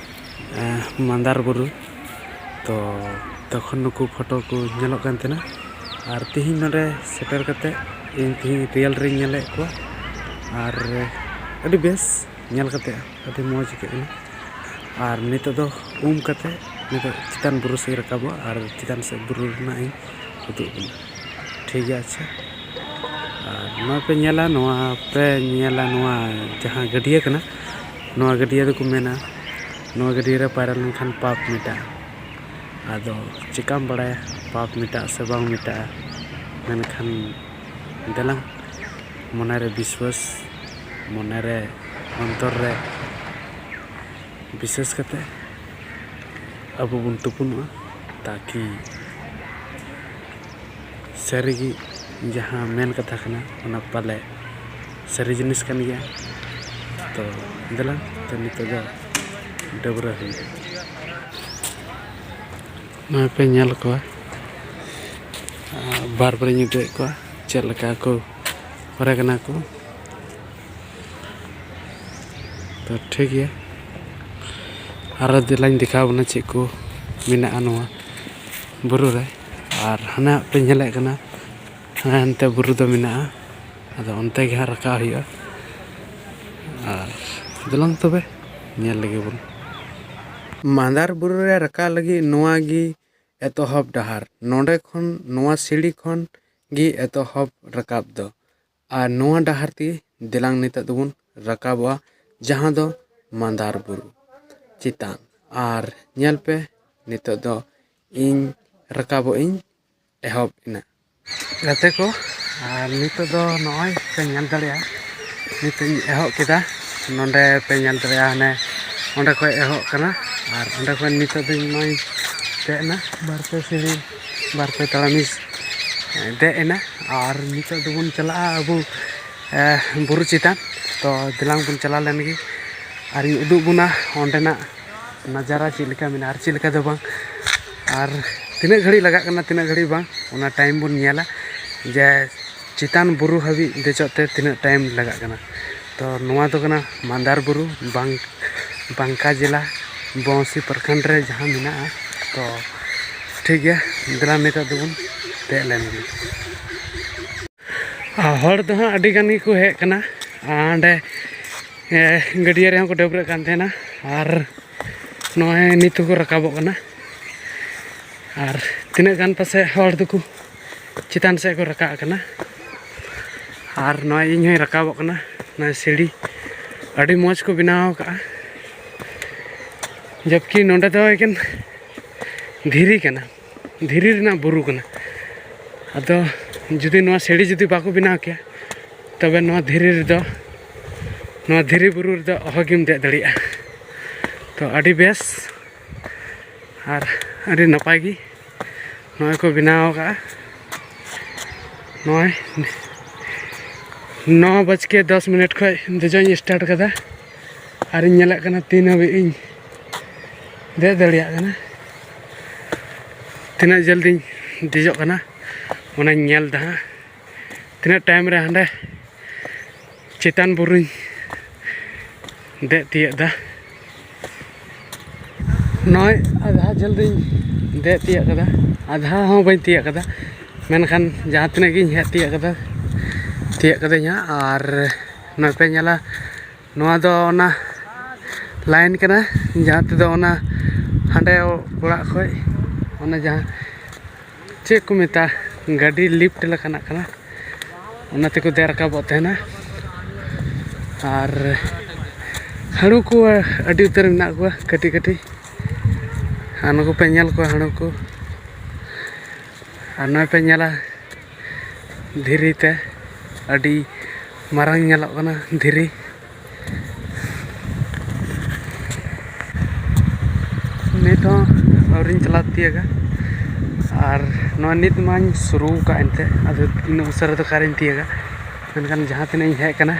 ᱟᱦ, ᱢᱟᱱᱫᱟᱨ ᱵᱩᱨᱩ᱾ ᱛᱚ ᱛᱚᱠᱷᱚᱱ ᱱᱩᱠᱩ ᱯᱷᱳᱴᱳ ᱠᱚ ᱧᱮᱞᱚᱜ ᱠᱟᱱ ᱛᱟᱦᱮᱱᱟ, ᱟᱨ ᱛᱤᱦᱤᱧ ᱱᱚᱰᱮ ᱥᱮᱴᱮᱨ ᱠᱟᱛᱮ ᱤᱧ ᱛᱤᱦᱤᱧ ᱨᱤᱭᱮᱞ ᱨᱮᱧ ᱧᱮᱞᱮᱫ ᱠᱚᱣᱟ, ᱟᱨ ᱟᱹᱰᱤ ᱵᱮᱥ ᱧᱮᱞ ᱠᱟᱛᱮ ᱟᱹᱰᱤ ᱢᱚᱡᱽ ᱟᱹᱭᱠᱟᱹᱜ ᱠᱟᱱᱟ᱾ ᱟᱨ ᱱᱤᱛᱚᱜ ᱫᱚ ᱩᱢ ᱠᱟᱛᱮ ᱱᱤᱛᱚᱜ ᱪᱮᱛᱟᱱ ᱵᱩᱨᱩ ᱥᱮᱫ ᱨᱟᱠᱟᱵᱚᱜᱼᱟ, ᱟᱨ ᱪᱮᱛᱟᱱ ᱥᱮᱫ ᱵᱩᱨᱩ ᱨᱮᱱᱟᱜ ᱤᱧ ᱩᱫᱩᱜ ᱟᱵᱚᱱᱟ᱾ ᱴᱷᱤᱠ ᱜᱮᱭᱟ, ᱟᱪᱪᱷᱟ᱾ ᱟᱨ ᱱᱚᱣᱟ ᱯᱮ ᱧᱮᱞᱟ, ᱱᱚᱣᱟ ᱯᱮ ᱧᱮᱞᱟ, ᱱᱚᱣᱟ ᱡᱟᱦᱟᱸ ᱜᱟᱹᱰᱭᱟᱹ ᱠᱟᱱᱟ, ᱱᱚᱣᱟ ᱜᱟᱹᱰᱭᱟᱹ ᱫᱚᱠᱚ ᱢᱮᱱᱟ, ᱱᱚᱣᱟ ᱜᱟᱹᱰᱭᱟᱹ ᱨᱮ ᱯᱟᱭᱨᱟ ᱞᱮᱱᱠᱷᱟᱱ ᱯᱟᱯ ᱢᱮᱴᱟᱜᱼᱟ᱾ ᱟᱫᱚ ᱪᱮᱠᱟᱢ ᱵᱟᱲᱟᱭᱟ ᱯᱟᱯ ᱢᱮᱴᱟᱜᱼᱟ ᱥᱮ ᱵᱟᱝ ᱢᱮᱴᱟᱜᱼᱟ? ᱢᱮᱱᱠᱷᱟᱱ ᱫᱮᱞᱟᱝ, ᱢᱚᱱᱮᱨᱮ ᱵᱤᱥᱣᱟᱥ, ᱢᱚᱱᱮᱨᱮ, ᱚᱱᱛᱚᱨ ᱨᱮ ᱵᱤᱥᱮᱥ ᱠᱟᱛᱮ ᱟᱵᱚ ᱵᱚᱱ ᱛᱩᱯᱩᱱᱚᱜᱼᱟ, ᱛᱟᱠᱤ ᱥᱟᱹᱨᱤᱜᱮ ᱡᱟᱦᱟᱸ ᱢᱮᱱ ᱠᱟᱛᱷᱟ ᱠᱟᱱᱟ, ᱚᱱᱟ ᱯᱟᱞᱮ ᱥᱟᱹᱨᱤ ᱡᱤᱱᱤᱥ ᱠᱟᱱ ᱜᱮᱭᱟ᱾ ᱛᱚ ᱫᱮᱞᱟ, ᱛᱚ ᱱᱤᱛᱚᱜ ᱫᱚ ᱰᱟᱹᱵᱽᱨᱟᱹ ᱦᱩᱭᱩᱜᱼᱟ᱾ ᱱᱚᱜᱼᱚᱭ ᱯᱮ ᱧᱮᱞ ᱠᱚᱣᱟ, ᱟᱨ ᱵᱟᱨ ᱵᱟᱨᱤᱧ ᱩᱫᱩᱜ ᱮᱫ ᱠᱚᱣᱟ ᱪᱮᱫ ᱞᱮᱠᱟ ᱠᱚ ᱦᱚᱨᱮ ᱠᱟᱱᱟ ᱠᱚ᱾ ᱛᱚ ᱴᱷᱤᱠ ᱜᱮᱭᱟ, ᱟᱨᱚ ᱫᱮᱞᱟᱧ ᱫᱮᱠᱷᱟᱣ ᱵᱚᱱᱟ ᱪᱮᱫ ᱠᱚ ᱢᱮᱱᱟᱜᱼᱟ ᱱᱚᱣᱟ ᱵᱩᱨᱩ ᱨᱮ᱾ ᱟᱨ ᱦᱟᱱᱮ ᱯᱮ ᱧᱮᱞᱮᱫ ᱠᱟᱱᱟ, ᱦᱟᱱᱮ ᱦᱟᱱᱛᱮ ᱵᱩᱨᱩ ᱫᱚ ᱢᱮᱱᱟᱜᱼᱟ, ᱟᱫᱚ ᱚᱱᱛᱮ ᱜᱮ ᱦᱟᱸᱜ ᱨᱟᱠᱟᱵ ᱦᱩᱭᱩᱜᱼᱟ᱾ ᱟᱨ ᱫᱮᱞᱟᱝ ᱛᱚᱵᱮ ᱧᱮᱞ ᱞᱮᱜᱮ ᱵᱚᱱ᱾ ᱢᱟᱱᱫᱟᱨ ᱵᱩᱨᱩ ᱨᱮ ᱨᱟᱠᱟᱵ ᱞᱟᱹᱜᱤᱫ ᱱᱚᱣᱟ ᱜᱮ ᱮᱛᱚᱦᱚᱵ ᱰᱟᱦᱟᱨ᱾ ᱱᱚᱰᱮ ᱠᱷᱚᱱ, ᱱᱚᱣᱟ ᱥᱤᱲᱤ ᱠᱷᱚᱱ ᱜᱮ ᱮᱛᱚᱦᱚᱵ ᱨᱟᱠᱟᱵ ᱫᱚ᱾ ᱟᱨ ᱱᱚᱣᱟ ᱰᱟᱦᱟᱨ ᱛᱮᱜᱮ ᱫᱮᱞᱟᱝ ᱱᱤᱛᱚᱜ ᱫᱚᱵᱚᱱ ᱨᱟᱠᱟᱵᱚᱜᱼᱟ, ᱡᱟᱦᱟᱸ ᱫᱚ ᱢᱟᱱᱫᱟᱨ ᱵᱩᱨᱩ ᱪᱮᱛᱟᱱ᱾ ᱟᱨ ᱧᱮᱞ ᱯᱮ, ᱱᱤᱛᱚᱜ ᱫᱚ ᱤᱧ ᱨᱟᱠᱟᱵᱚᱜ ᱤᱧ ᱮᱦᱚᱵ ᱮᱱᱟ᱾ ᱜᱟᱛᱮ ᱠᱚ, ᱟᱨ ᱱᱤᱛᱚᱜ ᱫᱚ ᱱᱚᱜᱼᱚᱭ ᱯᱮ ᱧᱮᱞ ᱫᱟᱲᱮᱭᱟᱜᱼᱟ, ᱱᱤᱛᱚᱜ ᱤᱧ ᱮᱦᱚᱵ ᱠᱮᱫᱟ᱾ ᱱᱚᱰᱮ ᱯᱮ ᱧᱮᱞ ᱫᱟᱲᱮᱭᱟᱜᱼᱟ, ᱦᱟᱱᱮ ᱚᱸᱰᱮ ᱠᱷᱚᱱ ᱮᱦᱚᱵ ᱠᱟᱱᱟ᱾ ᱟᱨ ᱚᱸᱰᱮ ᱠᱷᱚᱱ ᱱᱤᱛᱚᱜ ᱫᱚ ᱤᱧ ᱱᱚᱜᱼᱚᱭ ᱫᱮᱡ ᱮᱱᱟ, ᱵᱟᱨ ᱯᱮ ᱥᱤᱲᱤ, ᱵᱟᱨ ᱯᱮ ᱛᱟᱲᱟᱢᱤᱧ ᱫᱮᱡ ᱮᱱᱟ᱾ ᱟᱨ ᱱᱤᱛᱚᱜ ᱫᱚᱵᱚᱱ ᱪᱟᱞᱟᱜᱼᱟ ᱟᱵᱚ, ᱮ, ᱵᱩᱨᱩ ᱪᱮᱛᱟᱱ᱾ ᱛᱚ ᱫᱮᱞᱟᱝ ᱵᱚᱱ ᱪᱟᱞᱟᱣ ᱞᱮᱱ ᱜᱮ, ᱟᱨᱤᱧ ᱩᱫᱩᱜ ᱵᱚᱱᱟ ᱚᱸᱰᱮᱱᱟᱜ ᱱᱟᱡᱟᱨᱟ ᱪᱮᱫ ᱞᱮᱠᱟ ᱢᱮᱱᱟᱜᱼᱟ ᱟᱨ ᱪᱮᱫ ᱞᱮᱠᱟ ᱫᱚ ᱵᱟᱝ, ᱟᱨ ᱛᱤᱱᱟᱹᱜ ᱜᱷᱟᱹᱲᱤᱡ ᱞᱟᱜᱟᱜ ᱠᱟᱱᱟ, ᱛᱤᱱᱟᱹᱜ ᱜᱷᱟᱹᱲᱤᱡ ᱵᱟᱝ, ᱚᱱᱟ ᱴᱟᱭᱤᱢ ᱵᱚᱱ ᱧᱮᱞᱟ᱾ ᱡᱮ ᱪᱮᱛᱟᱱ ᱵᱩᱨᱩ ᱦᱟᱹᱵᱤᱡ ᱫᱮᱡᱚᱜ ᱛᱮ ᱛᱤᱱᱟᱹᱜ ᱴᱟᱭᱤᱢ ᱞᱟᱜᱟᱜ ᱠᱟᱱᱟ᱾ ᱛᱚ ᱱᱚᱣᱟ ᱫᱚ ᱠᱟᱱᱟ ᱢᱟᱱᱫᱟᱨ ᱵᱩᱨᱩ, ᱵᱟᱝ ᱵᱟᱝᱠᱟ ᱡᱮᱞᱟ, ᱵᱚᱝᱥᱤ ᱯᱨᱚᱠᱷᱚᱸᱰ ᱨᱮ ᱡᱟᱦᱟᱸ ᱢᱮᱱᱟᱜᱼᱟ᱾ ᱛᱚ ᱴᱷᱤᱠ ᱜᱮᱭᱟ, ᱫᱮᱞᱟ ᱱᱤᱛᱚᱜ ᱫᱚᱵᱚᱱ ᱫᱮᱡ ᱞᱮᱱ ᱜᱮ᱾ ᱟᱨ ᱦᱚᱲ ᱫᱚ ᱦᱟᱸᱜ ᱟᱹᱰᱤ ᱜᱟᱱ ᱜᱮᱠᱚ ᱦᱮᱡ ᱠᱟᱱᱟ᱾ ᱟᱨ ᱚᱸᱰᱮ, ᱮ, ᱜᱟᱹᱰᱭᱟᱹ ᱨᱮᱦᱚᱸ ᱠᱚ ᱰᱟᱹᱵᱽᱨᱟᱹᱜ ᱠᱟᱱ ᱛᱟᱦᱮᱱᱟ᱾ ᱟᱨ ᱱᱚᱜᱼᱚᱭ ᱱᱤᱛ ᱦᱚᱸᱠᱚ ᱨᱟᱠᱟᱵᱚᱜ ᱠᱟᱱᱟ᱾ ᱟᱨ ᱛᱤᱱᱟᱹᱜ ᱜᱟᱱ ᱯᱟᱥᱮᱡ ᱦᱚᱲ ᱫᱚᱠᱚ ᱪᱮᱛᱟᱱ ᱥᱮᱫ ᱠᱚ ᱨᱟᱠᱟᱵ ᱠᱟᱱᱟ᱾ ᱟᱨ ᱱᱚᱜᱼᱚᱭ ᱤᱧ ᱦᱚᱸᱧ ᱨᱟᱠᱟᱵᱚᱜ ᱠᱟᱱᱟ᱾ ᱱᱚᱜᱼᱚᱭ ᱥᱤᱲᱤ ᱟᱹᱰᱤ ᱢᱚᱡᱽ ᱠᱚ ᱵᱮᱱᱟᱣ ᱟᱠᱟᱫᱼᱟ, ᱡᱚᱵᱠᱤ ᱱᱚᱸᱰᱮ ᱫᱚ ᱮᱠᱮᱱ ᱫᱷᱤᱨᱤ ᱠᱟᱱᱟ, ᱫᱷᱤᱨᱤ ᱨᱮᱱᱟᱜ ᱵᱩᱨᱩ ᱠᱟᱱᱟ᱾ ᱟᱫᱚ ᱡᱩᱫᱤ ᱱᱚᱣᱟ ᱥᱤᱲᱤ ᱡᱩᱫᱤ ᱵᱟᱠᱚ ᱵᱮᱱᱟᱣ ᱠᱮᱭᱟ, ᱛᱚᱵᱮ ᱱᱚᱣᱟ ᱫᱷᱤᱨᱤ ᱨᱮᱫᱚ, ᱱᱚᱣᱟ ᱫᱷᱤᱨᱤ ᱵᱩᱨᱩ ᱨᱮᱫᱚ ᱚᱦᱚᱜᱮᱢ ᱫᱮᱡ ᱫᱟᱲᱮᱭᱟᱜᱼᱟ᱾ ᱛᱚ ᱟᱹᱰᱤ ᱵᱮᱥ ᱟᱨ ᱟᱹᱰᱤ ᱱᱟᱯᱟᱭ ᱜᱮ ᱱᱚᱜᱼᱚᱭ ᱠᱚ ᱵᱮᱱᱟᱣ ᱟᱠᱟᱫᱼᱟ᱾ ᱱᱚᱜᱼᱚᱭ ᱱᱚ ᱵᱟᱡᱠᱮ ᱫᱚᱥ ᱢᱤᱱᱤᱴ ᱠᱷᱚᱱ ᱫᱮᱡᱚᱜ ᱤᱧ ᱥᱴᱟᱨᱴ ᱠᱟᱫᱟ, ᱟᱨᱤᱧ ᱧᱮᱞᱮᱫ ᱠᱟᱱᱟ ᱛᱤᱱ ᱦᱟᱹᱵᱤᱡ ᱤᱧ ᱫᱮᱡ ᱫᱟᱲᱮᱭᱟᱜ ᱠᱟᱱᱟ, ᱛᱤᱱᱟᱹᱜ ᱡᱚᱞᱫᱤᱧ ᱫᱮᱡᱚᱜ ᱠᱟᱱᱟ ᱚᱱᱟᱧ ᱧᱮᱞ ᱮᱫᱟ ᱦᱟᱸᱜ᱾ ᱛᱤᱱᱟᱹᱜ ᱴᱟᱭᱤᱢ ᱨᱮ ᱦᱟᱸᱰᱮ ᱪᱮᱛᱟᱱ ᱵᱩᱨᱩᱧ ᱫᱮᱡ ᱛᱤᱭᱳᱜ ᱮᱫᱟ᱾ ᱱᱚᱜᱼᱚᱭ ᱟᱫᱷᱟ ᱡᱷᱟᱹᱞ ᱫᱚᱧ ᱫᱮᱡ ᱛᱤᱭᱳᱜ ᱠᱟᱫᱟ, ᱟᱫᱷᱟ ᱦᱚᱸ ᱵᱟᱹᱧ ᱛᱤᱭᱳᱜ ᱠᱟᱫᱟ, ᱢᱮᱱᱠᱷᱟᱱ ᱡᱟᱦᱟᱸ ᱛᱤᱱᱟᱹᱜ ᱜᱤᱧ ᱦᱮᱡ ᱛᱤᱭᱳᱜ ᱠᱟᱫᱟ, ᱛᱤᱭᱳᱜ ᱠᱟᱹᱫᱟᱹᱧ ᱦᱟᱸᱜ᱾ ᱟᱨ ᱱᱚᱜᱼᱚᱭ ᱯᱮ ᱧᱮᱞᱟ, ᱱᱚᱣᱟ ᱫᱚ ᱚᱱᱟ ᱞᱟᱭᱤᱱ ᱠᱟᱱᱟ, ᱡᱟᱦᱟᱸ ᱛᱮᱫᱚ ᱚᱱᱟ ᱦᱟᱸᱰᱮ ᱚᱲᱟᱜ ᱠᱷᱚᱡ ᱚᱱᱟ ᱡᱟᱦᱟᱸ ᱪᱮᱫ ᱠᱚ ᱢᱮᱛᱟᱜᱼᱟ, ᱜᱟᱹᱰᱤ ᱞᱤᱯᱷᱴ ᱞᱮᱠᱟᱱᱟᱜ ᱠᱟᱱᱟ, ᱚᱱᱟ ᱛᱮᱠᱚ ᱫᱮᱡ ᱨᱟᱠᱟᱵᱚᱜ ᱛᱟᱦᱮᱱᱟ᱾ ᱟᱨ ᱦᱟᱹᱬᱩ ᱠᱚ ᱟᱹᱰᱤ ᱩᱛᱟᱹᱨ ᱢᱮᱱᱟᱜ ᱠᱚᱣᱟ, ᱠᱟᱹᱴᱤᱡ ᱠᱟᱹᱴᱤᱡ᱾ ᱟᱨ ᱱᱩᱠᱩ ᱯᱮ ᱧᱮᱞ ᱠᱚᱣᱟ ᱦᱟᱹᱬᱩ ᱠᱚ᱾ ᱟᱨ ᱱᱚᱜᱼᱚᱭ ᱯᱮ ᱧᱮᱞᱟ, ᱫᱷᱤᱨᱤ ᱛᱮ ᱟᱹᱰᱤ ᱢᱟᱨᱟᱝ ᱧᱮᱞᱚᱜ ᱠᱟᱱᱟ ᱫᱷᱤᱨᱤ᱾ ᱱᱤᱛ ᱦᱚᱸ ᱟᱹᱣᱨᱤᱧ ᱪᱟᱞᱟᱣ ᱛᱤᱭᱟᱹᱜᱟ, ᱟᱨ ᱱᱚᱣᱟ ᱱᱤᱛ ᱢᱟᱧ ᱥᱩᱨᱩ ᱟᱠᱟᱫ ᱮᱱᱛᱮ, ᱟᱫᱚ ᱤᱱᱟᱹᱜ ᱩᱥᱟᱹᱨᱟ ᱫᱚ ᱚᱠᱟᱨᱤᱧ ᱛᱤᱭᱟᱹᱜᱟ? ᱢᱮᱱᱠᱷᱟᱱ ᱡᱟᱦᱟᱸ ᱛᱤᱱᱟᱹᱜ ᱤᱧ ᱦᱮᱡ ᱟᱠᱟᱱᱟ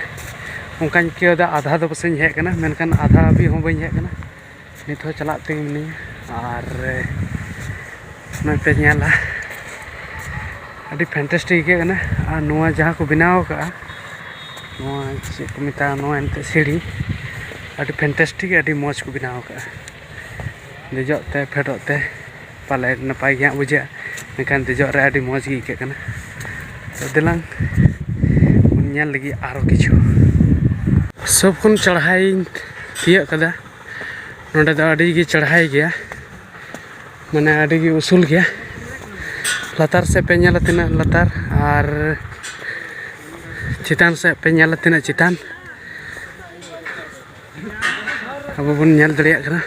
ᱚᱱᱠᱟᱧ ᱟᱹᱭᱠᱟᱹᱣ ᱮᱫᱟ, ᱟᱫᱷᱟ ᱫᱚ ᱯᱟᱥᱮᱡ ᱤᱧ ᱦᱮᱡ ᱟᱠᱟᱱᱟ, ᱢᱮᱱᱠᱷᱟᱱ ᱟᱫᱷᱟ ᱦᱟᱹᱵᱤᱡ ᱦᱚᱸ ᱵᱟᱹᱧ ᱦᱮᱡ ᱟᱠᱟᱱᱟ᱾ ᱱᱤᱛ ᱦᱚᱸ ᱪᱟᱞᱟᱜ ᱛᱮᱜᱮ ᱢᱤᱱᱟᱹᱧᱟ᱾ ᱟᱨ ᱱᱚᱜᱼᱚᱭ ᱯᱮ ᱧᱮᱞᱟ, ᱟᱹᱰᱤ fantastic ᱟᱹᱭᱠᱟᱹᱜ ᱠᱟᱱᱟ᱾ ᱟᱨ ᱱᱚᱣᱟ ᱡᱟᱦᱟᱸ ᱠᱚ ᱵᱮᱱᱟᱣ ᱟᱠᱟᱫᱼᱟ, ᱱᱚᱣᱟ ᱪᱮᱫ ᱠᱚ ᱢᱮᱛᱟᱜᱼᱟ, ᱱᱚᱣᱟ ᱮᱱᱛᱮᱫ ᱥᱤᱲᱤ, ᱟᱹᱰᱤ fantastic, ᱟᱹᱰᱤ ᱢᱚᱡᱽ ᱠᱚ ᱵᱮᱱᱟᱣ ᱟᱠᱟᱫᱼᱟ᱾ ᱫᱮᱡᱚᱜ ᱛᱮ ᱯᱷᱮᱰᱚᱜ ᱛᱮ ᱯᱟᱞᱮ ᱱᱟᱯᱟᱭ ᱜᱮ ᱦᱟᱸᱜ ᱵᱩᱡᱷᱟᱹᱜᱼᱟ, ᱢᱮᱱᱠᱷᱟᱱ ᱫᱮᱡᱚᱜ ᱨᱮ ᱟᱹᱰᱤ ᱢᱚᱡᱽ ᱜᱮ ᱟᱹᱭᱠᱟᱹᱜ ᱠᱟᱱᱟ᱾ ᱛᱚ ᱫᱮᱞᱟᱝ ᱵᱚᱱ ᱧᱮᱞ ᱞᱟᱹᱜᱤᱫ ᱟᱨᱚ ᱠᱤᱪᱷᱩ᱾ ᱥᱚᱵ ᱠᱷᱚᱱ ᱪᱟᱲᱦᱟᱭᱤᱧ ᱛᱤᱭᱟᱹᱜ ᱠᱟᱫᱟ᱾ ᱱᱚᱸᱰᱮ ᱫᱚ ᱟᱹᱰᱤ ᱜᱮ ᱪᱟᱲᱦᱟᱭ ᱜᱮᱭᱟ, ᱢᱟᱱᱮ ᱟᱹᱰᱤ ᱜᱮ ᱩᱥᱩᱞ ᱜᱮᱭᱟ᱾ ᱞᱟᱛᱟᱨ ᱥᱮᱫ ᱯᱮ ᱧᱮᱞᱟ ᱛᱤᱱᱟᱹᱜ ᱞᱟᱛᱟᱨ, ᱟᱨ ᱪᱮᱛᱟᱱ ᱥᱮᱫ ᱯᱮ ᱧᱮᱞᱟ ᱛᱤᱱᱟᱹᱜ ᱪᱮᱛᱟᱱ᱾ ᱟᱵᱚ ᱵᱚᱱ ᱧᱮᱞ ᱫᱟᱲᱮᱭᱟᱜ ᱠᱟᱱᱟ᱾